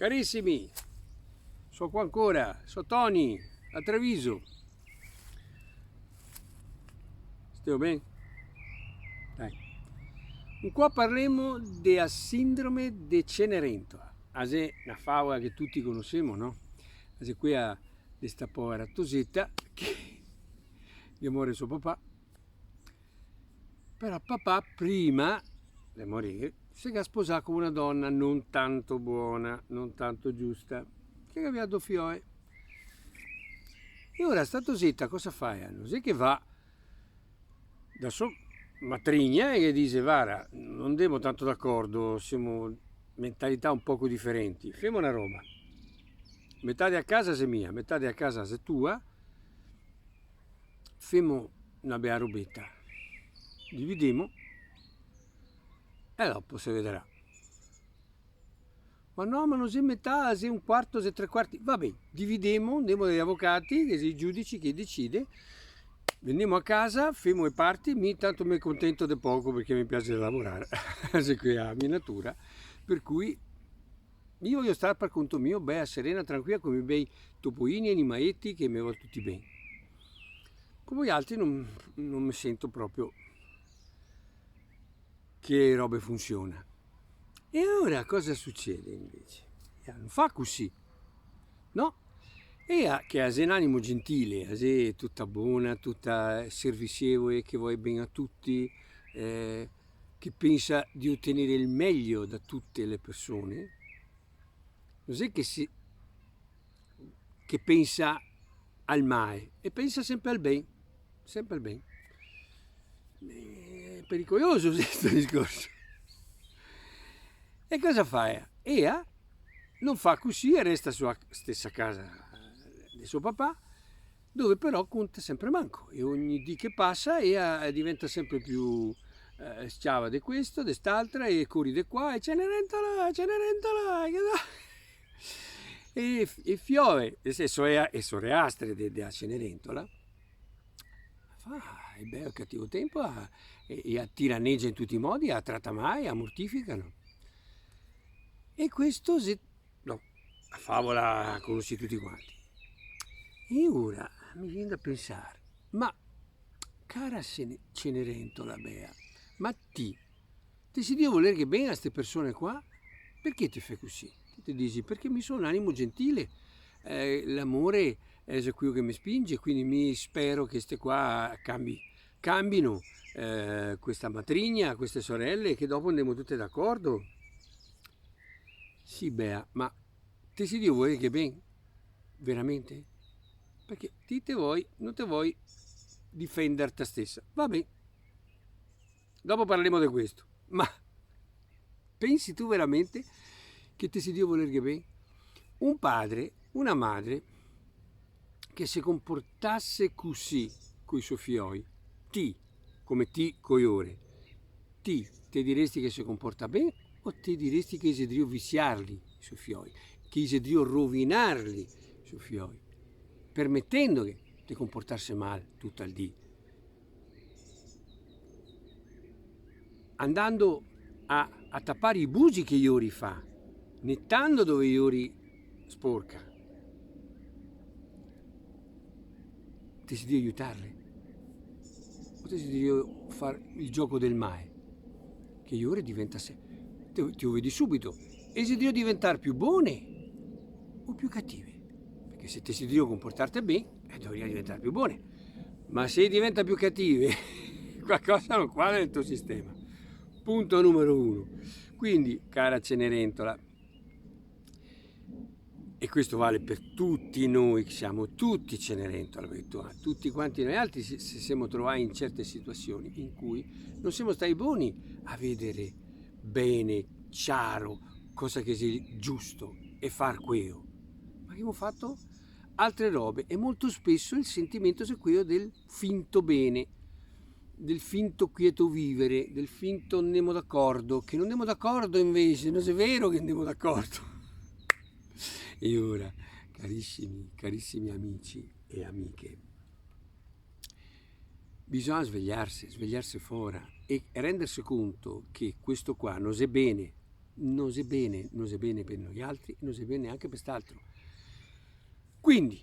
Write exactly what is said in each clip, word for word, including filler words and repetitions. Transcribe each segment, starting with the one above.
Carisimi, so qua ancora, so Toni, a Treviso. Steo ben? Dai. Ancò parlemo de a sindrome de Cenerentola. A xe na favola che tuti conosemo, no? A xe quea de sta povera toseta che, che more so papà. Però papà, prima de morir, se ga sposà co una dona non tanto bona, non tanto giusta, che gavea do fioe. E ora sta toseta cosa fa? No xe che va da so matrigna e ghe dixe: "Vara, no ndemo tanto d'acordo, semo mentalità un poco diferenti. Femo na roba. Metà dea casa xe mia, metà dea casa xe tua, femo na bea robeta, dividemo e dopo se vederà." "Ma no, ma no xe metà, xe un quarto, xe tre quarti." "Va ben, dividemo, ndemo dai avocati, che xe i giudici che decide, vendemo a casa, femo e parti, mi tanto me contento de poco parché me piaxe lavorar." Xe quea a mia natura, per cui mi vojo star par conto mio, bea, serena, tranquila, co i me bei topoini e animaeti che me vol tuti ben. Co voialtri no, no me sento proprio che robe funsiona. E ora cosa sucede invece? Eh, no fa cusì, no? Ea, che a xe un animo gentile, a xe tuta bona, tuta servisievole, che vol ben a tuti, eh, che pensa de otener el mejo da tute le persone, no xe che se, che pensa al mae, e pensa sempre al ben, sempre al ben. Xe pericoloso questo discorso. E cosa fa ea? Ea no fa cusì, e resta su a stesa casa de so papà, dove però conta sempre manco, e ogni dì che pasa ea diventa sempre più, eh, schiava de questo, de st'altra, e cori de qua, e Cenerentola, Cenerentola, che da-, e, e fiove, e se-, so-, e soreastre de, de a Cenerentola, fa el bel o el cativo tempo, a, e, e a tiranegia in tuti i modi, a trata mal, a mortifica, no? E questo xe, no, a favola conosì tuti quanti. E ora me vien da pensar, ma cara Cene-, Cenerentola bea, ma ti, te si drio volerghe ben a ste persone qua? Perché te fè cusì? Ti te disi: "Perché mi so un animo gentile, eh, l'amore xe queo che me spinge, quindi mi spero che ste qua cambi-, cambino, eh, questa matrigna, queste sorelle, che dopo ndemo tute d'acordo." Sì, bea, ma te si drio volerghe ben? Veramente? Perché ti te vol, no te vol difender te stesa. Va ben. Dopo parlemo de questo. Ma pensi tu veramente che te si drio volerghe ben? Un padre, una madre che se comportase cusì coi so fioi, ti, come ti co łore, ti te diresti che se comporta ben o te diresti che i xe drio visiarli i so fioi, che i xe drio rovinarli i so fioi, permetendoghe de comportarse mal tuto el dì? Andando a, a tapar i busi che łori fa, netando dove łori sporca. Te si drio aiutarle? O te si drio far el gioco del mae? Che łore diventa se-, te, te lo vedi subito. E i xe drio diventar più bone o più cative? Perché se te si drio comportarte ben, eh, dovaria diventar più bone. Ma se i diventa più cative, qualcosa no quadra nel to sistema. Punto numero uno. Quindi, cara Cenerentola, e questo vale per tuti noi, che semo tuti Cenerentola, perché tu-, tuti quanti noialtri se, se semo trovai in certe situazioni in cui no semo stai boni a vedar ben ciaro cosa che xe giusto e far queo. Ma che ghemo fato? Altre robe, e molto speso el sentimento xe queo del finto ben, del finto quieto viver, del finto ndemo d'acordo, che no ndemo d'acordo invese, no xe vero che ndemo d'acordo. E ora, carisimi, carisimi amici e amiche, bisogna svegliarse, svegliarse fora e renderse conto che questo qua no xe ben, no xe bene, no xe bene par noialtri, no xe bene gnanca par st'altro. Quindi,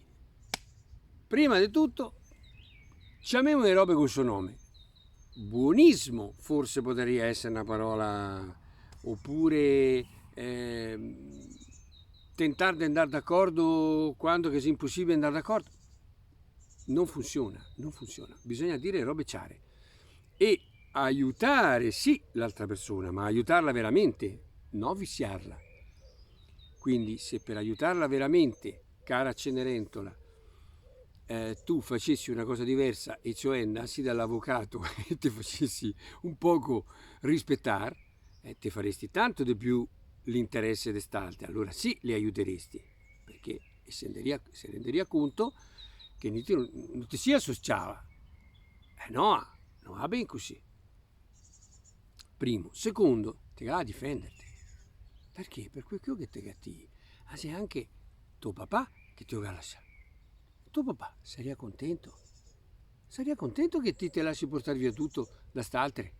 prima de tuto, ciamemo le robe col so nome. Buonismo forse podaria esare na parola, opure, ehm, tentar de ndar d'acordo quando che xe inposibile ndar d'acordo. No funsiona, no funsiona. Bisogna dire le robe ciare. E aiutare, sì, l'altra persona, ma aiutarla veramente, no visiarla. Quindi, se par aiutarla veramente, cara Cenerentola, eh, tu facessi una cosa diversa, e cioè andassi dall'avocato e te facessi un poco rispetar, eh, te faresti tanto de più l'interese de st'altre, alora sì, le aiuteresti, parché se renderia, se renderia conto che no te, no te si asociava. Eh no, no va ben cusì. Primo. Secondo, te ga da difenderte. Parché? Par quel che te ga ti, ah, xe anche to papà che te lo ga lasà. To papà saria contento? Saria contento che ti te lasi portar via tuto da st'altre?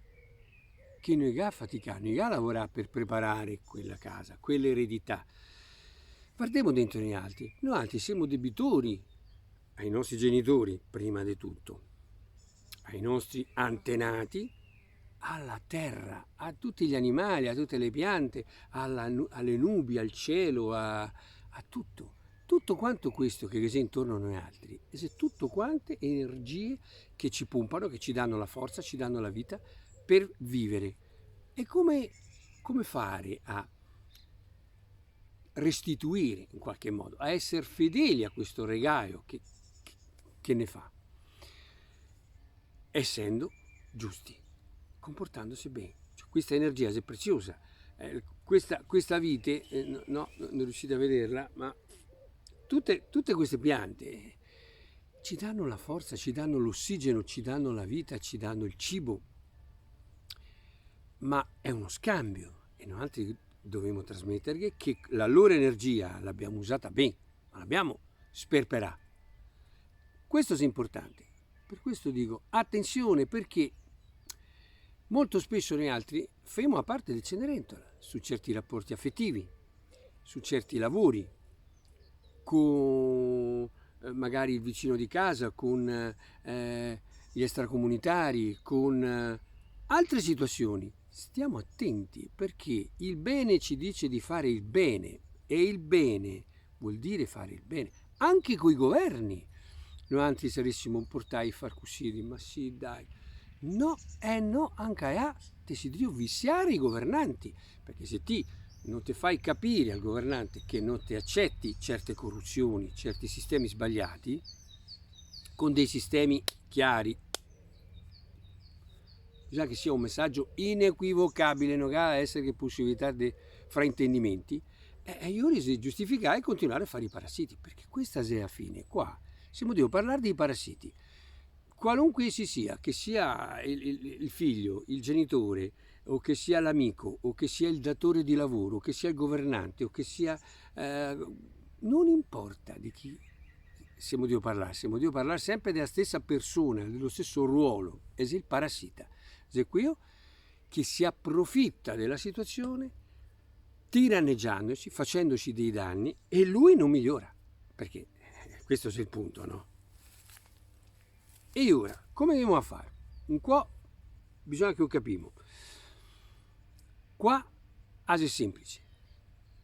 Che no i ga faticà, no i ga lavorà par preparare quela casa, quela eredità. Vardemo dentro noialtri. Noialtri semo debitori ai nostri genitori, prima de tuto, ai nostri antenati, ala tera, a tuti i animali, a tute le piante, ala nu-, ale nubi, al cielo, a, a tuto. Tuto quanto questo che ghe xe intorno a noialtri, xe tuto quante energie che ci pompano, che ci dà la forsa, ci dà la vita par vivere. E come, come fare a restituire in qualche modo, a eser fedeli a questo regalo che, che, che ne fa, esendo giusti, comportandose ben. Cioè, questa energia xe preziosa, eh, questa, questa vite, eh, no, no, no riusite a vederla, ma tute, tute queste piante, eh, ci danno la forza, ci danno l'ossigeno, ci danno la vita, ci danno il cibo. Ma è uno scambio e noialtri dovemo trasmeterghe che la loro energia l'abbiamo usata ben, ma l'abbiamo sperperà. Questo xe importante. Par questo digo, atension, parché molto speso noialtri femo a parte de Cenerentola su certi raporti afetivi, su certi lavori, co, eh, magari el vicino de casa, co, eh, i extracomunitari, co, eh, altre situasion. Stiamo atenti, parché el ben ci dixe de fare el ben, e el ben vol dire fare el ben anche coi governi. Noialtri saresimo portai a far cusì, dir: "Ma sì, dai." No, eh no, anca là te si drio visiare i governanti, parché se ti no te fai capire al governante che no te aceti certe coruzioni, certi sistemi sbaliai, co dei sistemi chiari, bisogna che sia un mesagio inequivocabile, no ga da esare posibilità de fraintendimenti, e, e alora xe giustificà de continuare a fare i parasiti, parché questa xe la fine. Qua semo drio parlare dei parasiti. Qualunque si sia, che sia el, el, el figlio, el genitore, o che sia l'amico, o che sia el datore de lavoro, o che sia el governante, o che sia, eh, no inporta de chi semo drio parlar, semo drio parlar senpre dela stesa persona, delo steso ruolo, e xe el parasita, xe queo che se aprofita dela situasion, tiranegiandosi, facendosi dei dani, e lui no migliora, parché, eh, questo xe el punto, no? E ora, come ndemo a fare? In qua bisogna che lo capimo. Qua xe senplice.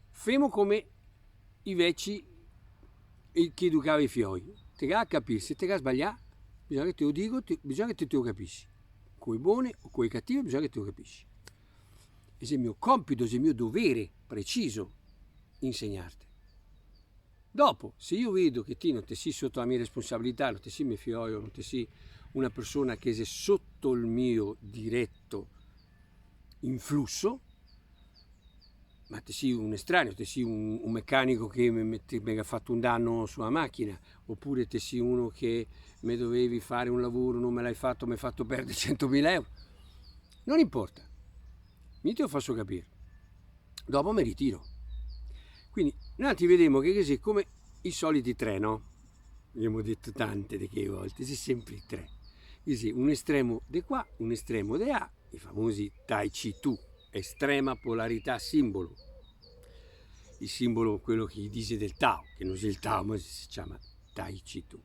Femo come i veci, eh, che educava i fioi. Te ga da capir, se te ga sbalià, bisogna che te lo digo, te, bisogna che te, te lo capisi. Coe bone o coe cative, bisogna che te lo capisi. E xe mio compito, xe mio dovere preciso insegnarte. Dopo, se mi vedo che ti no te si soto la mia responsabilità, no te si me fiolo, no te si una persona che xe soto el mio direto influso, ma te si un estraneo, te si un, un mecanico che me, me, te, me ga fato un dano su la machina, opure te si uno che me dovevi fare un lavoro, no me l'hai fato, me hai fato perdere centomila euro. No inporta, mi te lo faso capir. Dopo me ritiro. Quindi, noialtri vedemo che, che xe come i soliti tre, no? Gavemo dito tante de che volte, xe senpre tre. Che xe un estremo de qua, un estremo de là, i famosi Tai Chi Tu. estrema polarità simbolo. El simbolo, quelo che i dixe del Tao, che no xe el Tao, ma se ciama Tai Chi Tu.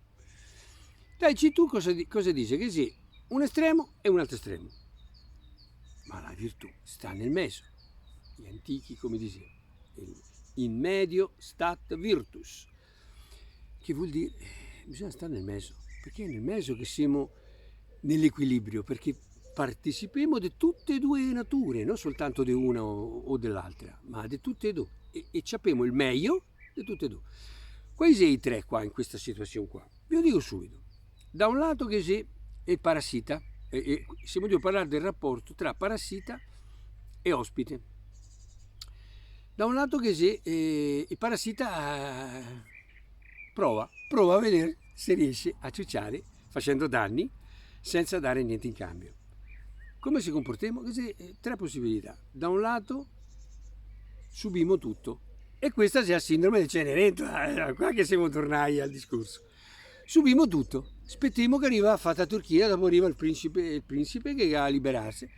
Tai Chi Tu cosa di-, cosa dixe? Che xe un estremo e un altro estremo. Ma la virtù sta nel mezo. I antichi come dixeva, "In medio stat virtus", che vol dir, eh, bisogna star nel mezo, parché xe nel mezo che semo nell'equilibrio, parché participemo de tute e due le nature, no soltanto de una o, o de l'altra, ma de tute e due, e, e ciapemo el mejo de tute e due. Quali xe i tre qua in questa situasion qua? Ve lo digo subito. Da un lato ghe xe el parasita, e, e semo drio parlar del raporto tra parasita e ospite. Da un lato ghe xe, eh, el parasita, eh, prova, prova a veder se riese a ciuciare facendo dani senza dare niente in cambio. Come se comportemo? Ghe xe, eh, tre posibilità. Da un lato subimo tuto, e questa xe la sindrome de Cenerentola, eh, qua che semo tornai al discorso. Subimo tuto, spetemo che riva la fata turchina, dopo riva el principe, el principe che ga da liberarse.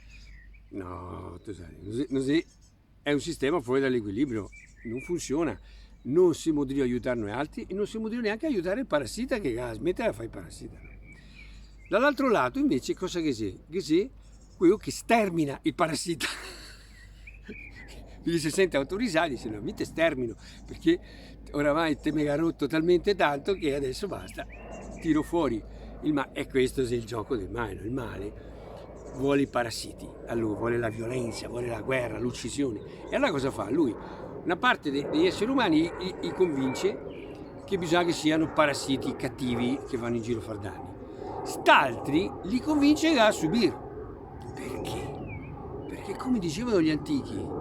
No, te sa, no xe, no xe, xe un sistema fora da l'equilibrio, no funsiona. No semo drio aiutar noialtri e no semo drio gnanca aiutar el parasita che ga da smeter de far el parasita, no? Da l'altro lato, invese, cosa che xe? Che xe queo che stermina el parasita. Parché se sente autorizà, dixe: "No, mi te stermino, parché oramai te me ga roto talmente tanto che adeso basta, tiro fora el ma-", e questo xe el gioco del male, no? El male vol i parasiti, alora vol la violensa, vol la guera, l'ucisione. E alora cosa fa? Lui, na parte de-, dei eseri umani i, i, i convinse che bisogna che siano parasiti cativi che vanno in giro a far dani. St'altri li convinse a subir. Parché? Parché, come dixevano gli antichi,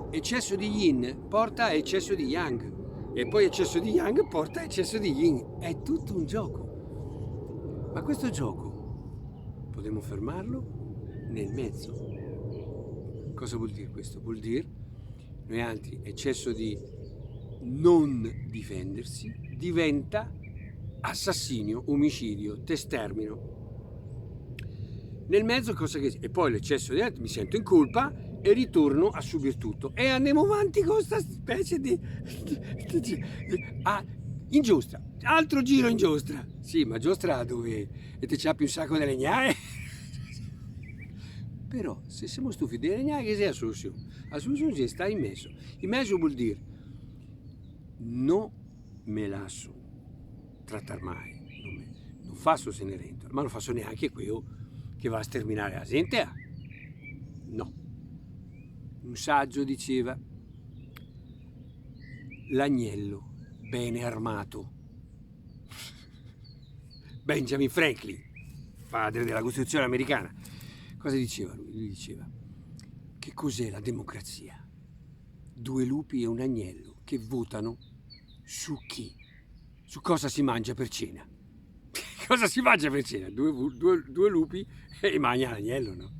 eceso de yin porta a eceso de yang, e po eceso de yang porta a eceso de yin. Xe tuto un gioco. Ma questo gioco podemo fermarlo nel mezo. Cosa vol dir questo? Vol dir, noialtri, eceso de non difenderse diventa asasinio, omisidio, te stermino. Nel mezo cosa che... E po l'eceso de... mi sento in colpa e ritorno a subir tuto. E andemo avanti co sta specie de, de, de, de, a, in giostra. Altro giro in giostra. Sì, ma giostra dove e te ciapi un saco de legnà, eh? Però, se semo stufi de legnà, che xe la solusion? La solusion xe star in mezo. In mezo vol dir, no me laso tratar mal, no me, no faso Cenerentola, ma no faso gnanca queo che va a sterminar la zente, ah. No. Un sazo dixeva: "L'agnelo ben armà." Benjamin Franklin, padre della Costituzione americana. Cosa diceva lui? Lui diceva: "Che cos'è la democrazia? Due lupi e un agnello che votano su chi, su cosa si mangia per cena." Cosa si mangia per cena? Due, due, due lupi e magna l'agnello, no?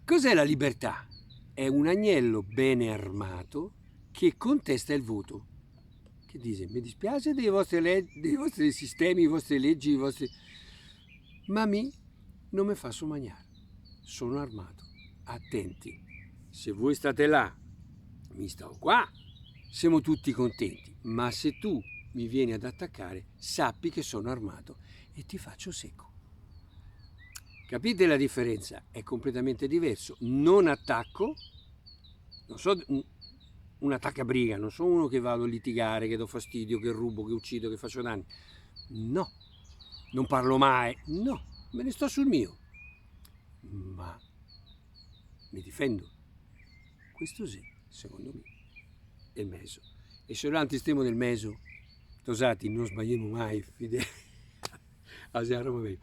Cos'è la libertà? È un agnello bene armato che contesta il voto. Che dixe: "Me dispiase dei vostri le-, dei vostri sistemi, i vostri legi, i vostri, ma mi no me faso magnar. Sono armato. Atenti. Se voi state là, mi sto qua, semo tuti contenti. Ma se tu mi vieni ad attaccare, sappi che sono armato e ti faccio secco." Capite la differenza? È completamente diverso. Non attacco, non so un, un attaccabriga, non so uno che vado a litigare, che do fastidio, che rubo, che uccido, che faccio danni. No, non parlo mai, no, me ne sto sul mio. Ma me difendo. Questo sì, secondo me, è el mezo. E se noantri stemo nel mezo, tosati, non sbagliemo mai, fide-, a xe la roba mejo.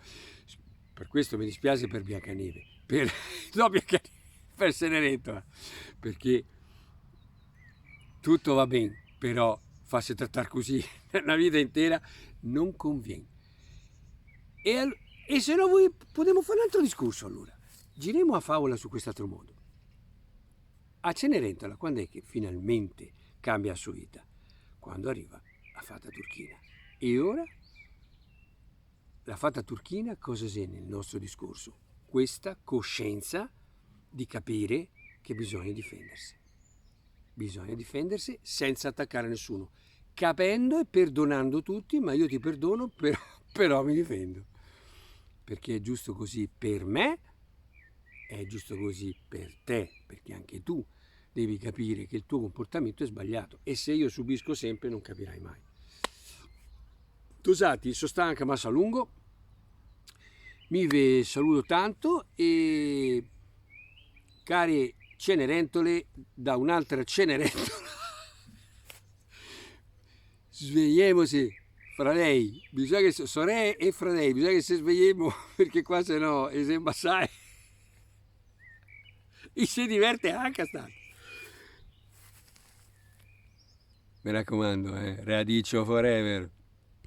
Per questo me dispiaxe per Biancaneve, per, no, Biancaneve, per Cenerentola, eh, perché tuto va ben, però farse tratar cusì na vita intera non convien. E al-, e se no, voi, podemo far un altro discorso, alora. Giremo la favola su quest'altro modo. A Cenerentola, quand'è che finalmente cambia la so vita? Quando ariva la fata turchina. E ora? La fata turchina cosa xe nel nostro discorso? questa coscienza di capire che bisogna difendersi. Bisogna difendersi senza attaccare nessuno, capendo e perdonando tutti, ma io ti perdono, però, però mi difendo. Perché è giusto così per me, è giusto così per te, perché anche tu devi capire che il tuo comportamento è sbagliato. E se io subisco sempre, non capirai mai. Tosati, so stanca, ma so lungo. Mi ve saluto tanto e, care Cenerentole, da un'altra Cenerentola, svegliemose, fradei, bisogna che se, soree e fradei, bisogna che se svegliemo, perché qua se no e se imbasai. E se diverte anca sta. Me racomando, eh, Radicio forever.